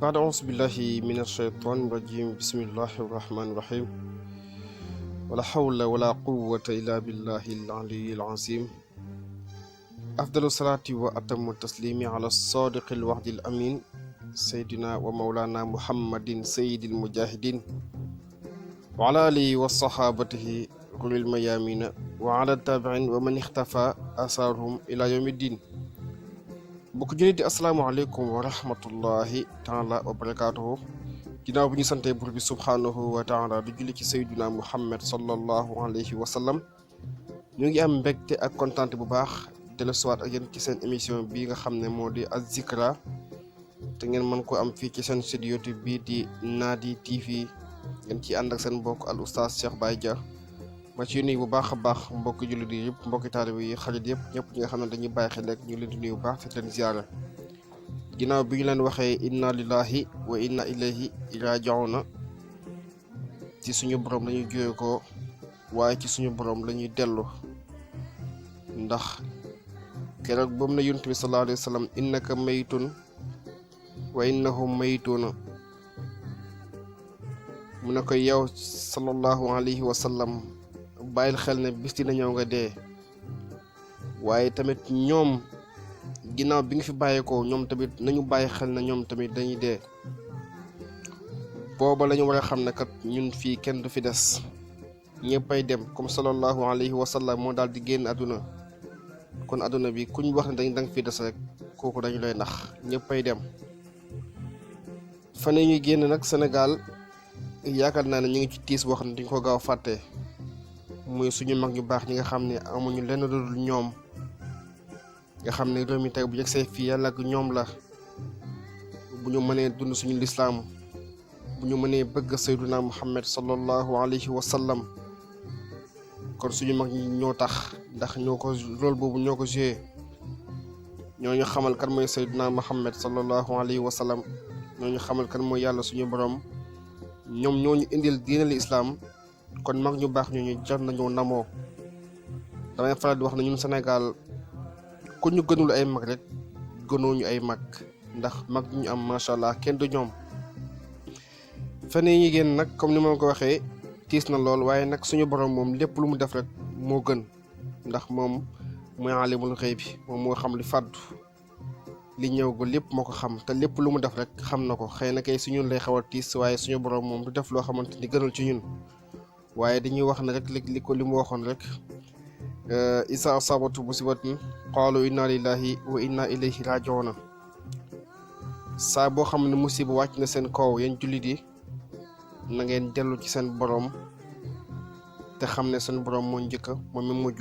بعد أعوذ بالله من الشيطان الرجيم بسم الله الرحمن الرحيم ولا حول ولا قوة إلا بالله العلي العظيم أفضل الصلاة وأتم التسليم على الصادق الوعد الأمين سيدنا ومولانا محمد سيد المجاهدين وعلى آله وصحابته أولي الميامين وعلى التابعين ومن اختفى آثارهم إلى يوم الدين. mbokk jullit di asalaamaaleykum wa rahmatullahi taala wa barakaatuhu. ginnaaw bi ñu santee buur bi subhaanahu wa taala du julli ci sayduna muhammad sallallahu alayhi wa sallam ñu ngi am mbégte ak kontaante bu baax dellusiwaat ak yéen ci seen émission bii nga xam ne moo di Az-Zikra te ngeen mën ko am fii ci seen site YouTube bii di Naady TV ngeen ci ànd ak seen mbokk al oustaz Cheikh Baye Dia ma ci nuyu bu baax a baax mbokki jullit yi yëpp mbokki taalibe yi xarit yëpp ñëpp ñi nga xam ne dañuy bàyyi xel rek ñu leen di nuyu bu baax te leen ziyaara ginnaaw bi ñu leen waxee inna lillahi wa inna ilayhi raji'un ci suñu borom la ñuy jóge ko waaye ci suñu borom la ñuy dellu ndax keroog boobu na yonent bi sallallahu alayhi wa sallam innaka maytun wa innahum maytuna mu ne ko yow sallallahu alayhi wa sallam bàyyil xel ne bis dina ñëw nga dee waaye tamit ñoom ginnaaw bi nga fi bàyyeekoo ñoom tamit nañu bàyyi xel ne ñoom tamit dañuy dee booba la ñu war a xam ne kat ñun fii kenn du fi des ñëppay dem comme sallallahu alayhi wa sallam moo daal di génn àdduna kon àdduna bi kuñ wax ne danga fi des rek kooku dañu lay nax ñëppay dem fan ñuy génn nag Sénégal yaakaar naa ne ñu ngi ci tiis boo xam ne duñ ko gaaw fàtte muy suñu mag ñu baax ñi nga xam ne amuñu lenn lu dul ñoom nga xam ne réew mi tey bu yegsee fii yàlla ak ñoom la bu ñu mënee dund suñu lislaam bu ñu mënee bëgg sayduna muhammad sallallahu alayhi wa sallam kon suñu mag ñi ñoo tax ndax ñoo ko rôle boobu ñoo ko joué ñooñu xamal kan mooy sayduna muhammad sallallahu alayhi wa sallam ñooñu xamal kan mooy yàlla suñu borom ñoom ñooñu indil diinal islaam kon mag ñu baax ñooñu jar nañoo namoo damay faral di wax ne ñun Sénégal ku ñu gënul ay mag rek gënoo ñu ay mag ndax mag ñu am macha allah kenn du ñoom. fan yii ñu génn nag comme ni ma ko waxee tiis na lool waaye nag suñu borom moom lépp lu mu def rek moo gën ndax moom mooy alimul xëy bi moom moo xam li fàddu li ñëw ko lépp moo ko xam te lépp lu mu def rek xam na ko xëy na kay suñu lay xaw a tiis waaye suñu borom moom du def loo xamante ni gënal ci ñun. waaye dañuy wax ne rek li mu waxoon rek isa asabatu musibatin qaalu inna lillahi wa inna ilayhi raji'un saa boo xam ne musiba wàcc na seen kaw yéen jullit yi na ngeen dellu ci seen borom te xam ne seen borom moo njëkk moom mi mujj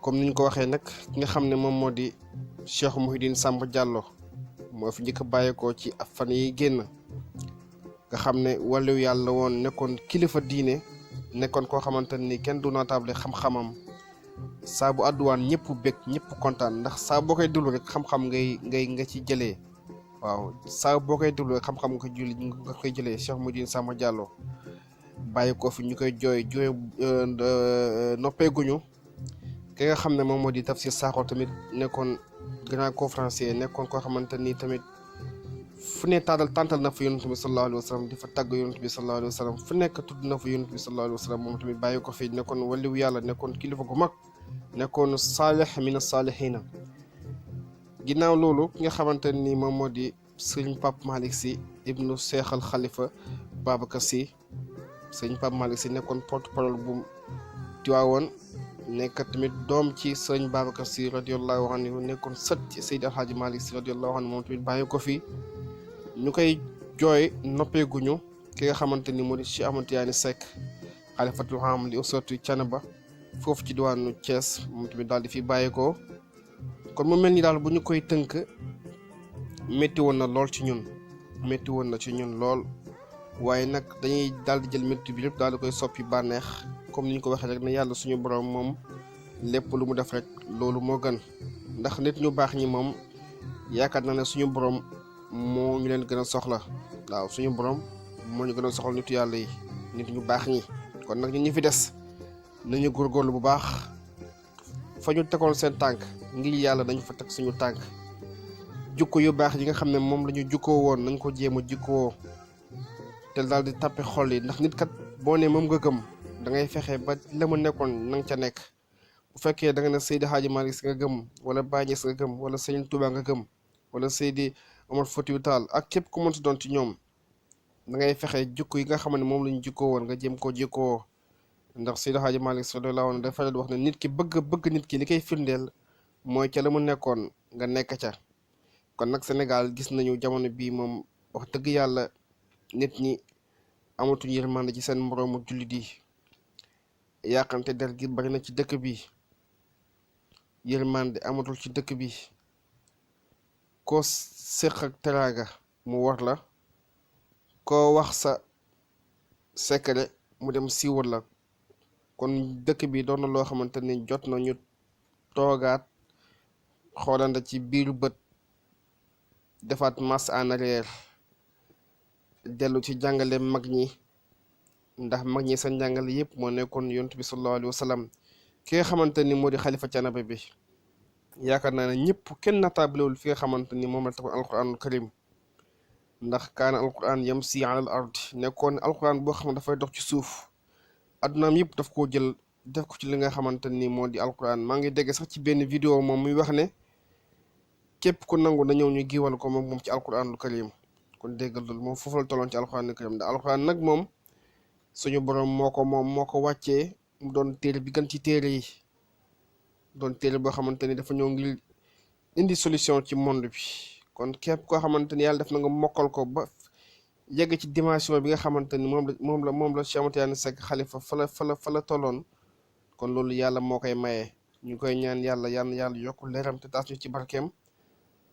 comme niñ ko waxee nag ki nga xam ne moom moo di Cheikh Mouhidine Samba Diallo moo fi njëkk bàyyeekoo ci fan yi génn nga xam ne wàllu yàlla woon nekkoon kilifa diine nekkoon koo xamante ni kenn du naatable xam-xamam saa bu àdduwaan ñëpp bég ñëpp kontaan ndax saa boo koy déglu rek xam-xam nga ci jëlee waaw saa boo koy déglu rek xam-xam nga koy jëlee Cheikh Mouhidine Samba Diallo bàyyi ko fi ñu koy jooy noppeeguñu ki nga xam ne moom moo di Tafsir Sakho tamit nekkoon grand conférencier nekkoon koo xamante ni tamit fu ne tàntal na fa yonent bi sallallahu alayhi wa sallam di fa tàgg yonent bi sallallahu alayhi wa sallam fu nekk tudd na fa yonent bi sallallahu alayhi wa sallam moom tamit bàyyi ko fi nekkoon waliwu yàlla nekkoon kilifa gu mag nekkoon saalih min saalihiina ginnaaw loolu ki nga xamante ni moom moo di sëriñ Pape Malick Sy ibnu Cheikh al Khalifa Babacar Sy sëriñ Pape Malick Sy nekkoon porte-parole bu Tiwaawoon nekk tamit doom ci sëriñ Babacar Sy radiyallahu anhu nekkoon sët ci Seydi Alhaaji Malick Sy radiyallahu anhu moom tamit bàyyi ko fi ñu koy jooy noppeeguñu ki nga xamante ni moo di Cheikh Ahmadou Tidiane Seck xalifatul aam li usratu Thiénaba foofu ci diwaanu Thiès moom tamit daal di fi bàyyeekoo kon mu mel ni daal bu ñu koy tënk métti woon na lool ci ñun métti woon na ci ñun lool waaye nag dañuy daal di jël métti bi lépp daal di koy soppi bànneex comme ni ñu ko waxee rek ne yàlla suñu borom moom lépp lu mu def rek loolu moo gën ndax nit ñu baax ñi moom yaakaar naa ne suñu borom moo ñu leen gën a soxla waaw suñu borom moo ñu gën a soxla nitu yàlla yi nit ñu baax ñi. kon nag ñun ñi fi des nañu góorgóorlu bu baax fa ñu tegoon seen tànk ngir yàlla dañu fa teg suñu tànk. jukko yu baax yi nga xam ne moom la ñu jukkoo woon nañ ko jéem a jukkoo te daal di tàppe xol yi, ndax nit kat boo ne moom nga gëm da ngay fexe ba la mu nekkoon na nga ca nekk. bu fekkee da nga ne Seydi Hadji Malick Sy nga gëm wala Baye Niass nga gëm wala Serigne Touba nga gëm wala Seydi Omar Foutiyou Tall ak képp ku mënti doon ci ñoom da ngay fexe jukko yi nga xam ne moom la ñu jukkoo woon nga jéem koo jukkoo. ndax Seydi Hadji Malick Sy radiyallahu anhu dafa wax ne nit ki bëgg nit ki li koy firndeel mooy ca la mu nekkoon nga nekk ca. kon nag Sénégal gis nañu jamono bii moom wax dëgg yàlla nit ñi amatuñu yërmande ci seen moroomu jullit yi. yàqante der gi bari na ci dëkk bi, yërmande amatul ci dëkk bi. koo séq ak teraanga mu war la, koo wax sa secret mu dem siiwal la. kon dëkk bi doon na loo xamante ni jot na ñu toogaat xoolanda ci biiru bët, defaat marche en arrière, dellu ci jàngale mag ñi, ndax mag ñi seen jàngale yëpp moo nekkoon yonent bi sallallahu alayhi wa sallam. ki nga xamante ni moo di xalifa canaba bi, yaakaar naa ne ñëpp kenn natablewul fi nga xamante ni moom la taxoon alquranul karim, ndax kaana alquran yamsi alal ard, nekkoon alquran boo xam ne dafay dox ci suuf. addunaam yëpp daf koo jël def ko ci li nga xamante ni moo di alquran. maa ngi dégg sax ci benn vidéo moom muy wax ne képp ku nangu na ñëw ñu giiwal ko moom ci alquranul karim. kon déggal loolu moom foofu la tolloon ci alquranul karim. ndax alquran nag moom suñu borom moo ko wàccee mu doon téere bi gën ci téere yi, doon téere boo xamante ni dafa ñëw ngir indi solution ci monde bi. kon képp koo xamante ni yàlla def na nga mokkal ko ba yegg ci dimension bi nga xamante ni moom la Cheikh Ahmed Tidiane Seck xalifa fa la tolloon. kon loolu yàlla moo koy maye. ñu koy ñaan yàlla yokk leeram te taas ñu ci barkeem.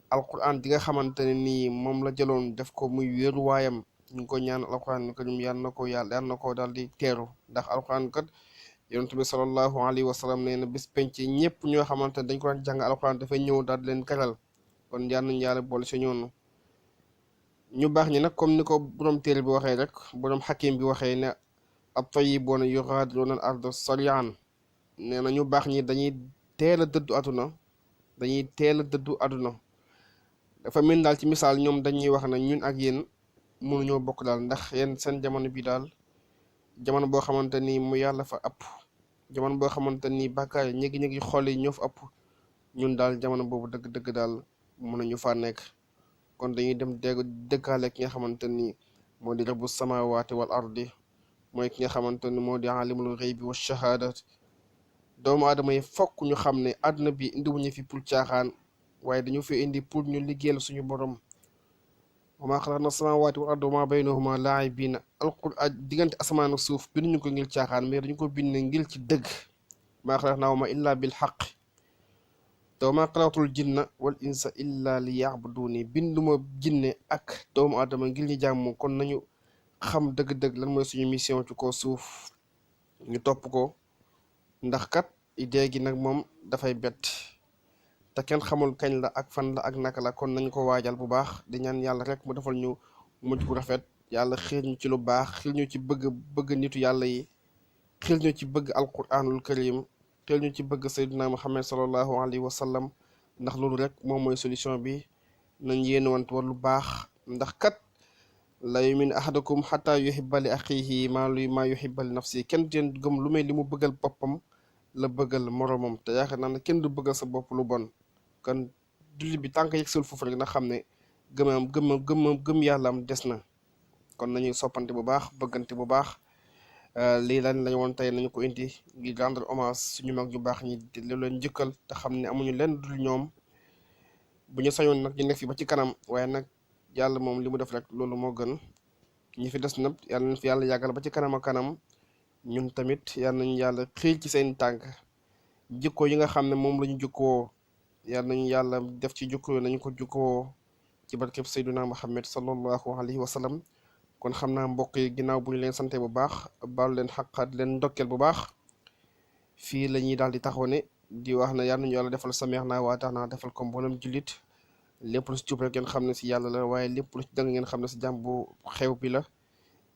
alquran di nga xamante ne nii moom la jëloon def ko muy wéeruwaayam, ñu ngi ko ñaan alquran karim yàlla na ko daal di teeru. ndax alquran kat yonent bi sallallahu alayhi wa sallam nee na bis penc ñëpp ñoo xamante ne dañ ko daan jàng alquran dafay ñëw daal di leen karal. kon yal nañu yàlla boole si ñoonu. ñu baax ñi nag comme ni ko borom téere bi waxee rek, borom xakim bi waxee ne at-tayyibuuna yugaadiruuna al-arda sariyaan. nee na ñu baax ñi dañuy teel a dëddu àdduna. dafa mel daal ci misaal ñoom dañuy wax na ñun ak yéen mënuñoo bokk daal, ndax yéen seen jamono bi daal jamono boo xamante ni mu yàlla fa ëpp, jamono boo xamante ni bàkkaar ñegi xool yi ñoo fa ëpp. ñun daal jamono boobu dëgg daal mënuñu faa nekk. kon dañuy dem dëkkaale ki nga xamante ni moo di rabbu samawaati wal ardi, mooy ki nga xamante ni moo di alimul ghaybi wa shahaada. doomu aadama yi fokk ñu xam ne àdduna bi indiwuñu fi pour caaxaan, waaye dañu fi indi pour ñu liggéeyal suñu borom. wa maa xalaqna samaawaati wal arda wa maa baynahuma laa'ibiina. alquraan diggante asamaan ak suuf binduñu ko ngir caaxaan, mais dañu ko bind ngir ci dëgg. maa xalaqnaahuma illaa bil haqq te wa maa xalaqtul jinna wal insa illa li ya'buduuni. binduma jinne ak doomu aadama ngir ñu jàmm. kon nañu xam dëgg-dëgg lan mooy suñu mission ci kaw suuf, ñu topp ko. ndax kat idée gi nag moom dafay bett te kenn xamul kañ la ak fan la ak naka la. kon nañ ko waajal bu baax di ñaan yàlla rek mu defal ñu mujj bu rafet. yàlla xiir ñu ci lu baax, xiir ñu ci bëgg nitu yàlla yi, xiir ñu ci bëgg alquranul karim, xiir ñu ci bëgg sayyidina Muhammad sallallahu alayhi wa sallam. ndax loolu rek moom mooy solution bi. nañ yéenewante war lu baax, ndax kat la yu'minu ahadukum hatta yuhibba li axiihi maa yuhibba li nafsi. kenn den gëm lu may li mu bëggal boppam la bëggal moromam. te yaakaar naa ne kenn du bëggal sa bopp lu bon. kon jullit bi tànk yegsul foofu rek na xam ne gëm yàlla am des na. kon nañuy soppante bu baax, bëggante bu baax. lii lañ woon tey nañu ko indi ngir rendre hommage suñu mag ñu baax ñi di leen njëkkal te xam ne amuñu lenn dul ñoom. bu ñu sañoon nag ñu nekk fi ba ci kanam, waaye nag yàlla moom li mu def rek loolu moo gën. ñi fi des nag yàlla nañ fi yàlla yàggal ba ci kanam a kanam. ñun tamit yàlla nañu yàlla xiir ci seen tànk. jikko yi nga xam ne moom la ñu jukkoo yàlla nañu yàlla def ci jukko nañu ko jukkoo ci barkeb Seydina Muhammad sallallahu alayhi wa sallam. kon xam naa mbokk yi ginnaaw bu ñu leen sante bu baax, baalu leen xaqaat leen ndokkeel bu baax, fii la ñuy daal di taxaw ne di wax ne yàlla nañu yàlla defal sami'naa wa ata'naa, defal ko mboolem jullit. lépp lu si jub rek ngeen xam ne si yàlla la, waaye lépp lu ci dëng ngeen xam ne si jàmm bu xew bi la.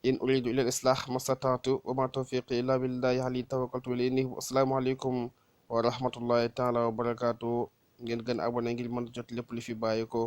in uridu ila al-islah mastata'tu wa ma tawfiqi illa billahi alayhi tawakkaltu wa ilayhi unib. Assalaamu aleykum wa rahmatullahi taala wa barakaatu. Ngeen gën a abonné ngir mën a jot lépp li fi bàyyi ko.